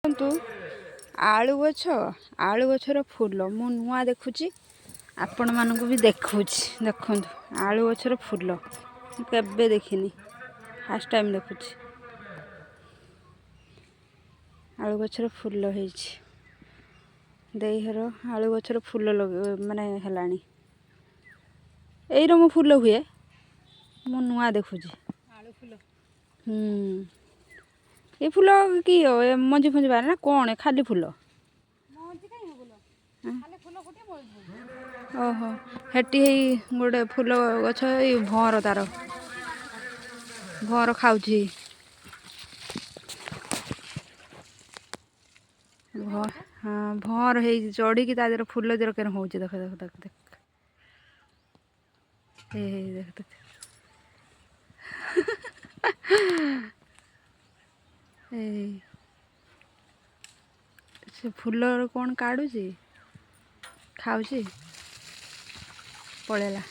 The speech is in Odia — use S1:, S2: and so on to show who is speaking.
S1: ଦେଖନ୍ତୁ ଆଳୁ ଗଛ, ଆଳୁ ଗଛର ଫୁଲ ମୁଁ ନୂଆ ଦେଖୁଛି, ଆପଣମାନଙ୍କୁ ବି ଦେଖୁଛି। ଦେଖନ୍ତୁ ଆଳୁ ଗଛର ଫୁଲ ମୁଁ କେବେ ଦେଖିନି, ଫାର୍ଷ୍ଟ ଟାଇମ୍ ଦେଖୁଛି। ଆଳୁ ଗଛର ଫୁଲ ହେଇଛି। ଦେଇଘର ଆଳୁ ଗଛର ଫୁଲ ମାନେ ହେଲାଣି। ଏଇର ମୋ ଫୁଲ ହୁଏ, ମୁଁ ନୂଆ ଦେଖୁଛି।
S2: ଆଳୁ ଫୁଲ।
S1: ଏ ଫୁଲ କି ଏ ମଞ୍ଜି ଫଞ୍ଜି ବାହାରେ ନା କ'ଣ? ଖାଲି ଫୁଲ?
S2: ମଞ୍ଜି କାଇଁ ହବ ଲୋ? ଖାଲି ଫୁଲ ଫୁଟେ ମଞ୍ଜି।
S1: ଓହୋ, ହେଠି ହେଇ ଗୋଟେ ଫୁଲ ଗଛ, ଏଇ ଭଅଁର, ତାର ଭଅଁର ଖାଉଛି। ହଁ, ଭଅଁର ହେଇଛି ଚଢ଼ିକି ତା ଦେହରେ ଫୁଲ ଦେହରେ କେନ ହେଉଛି। ଦେଖ ଦେଖ ଦେଖ ଦେଖ, ହେଇ ଦେଖ ଦେଖ, ଏଇ ସେ ଫୁଲର କ'ଣ କାଢ଼ୁଛି, ଖାଉଛି, ପଳେଇଲା।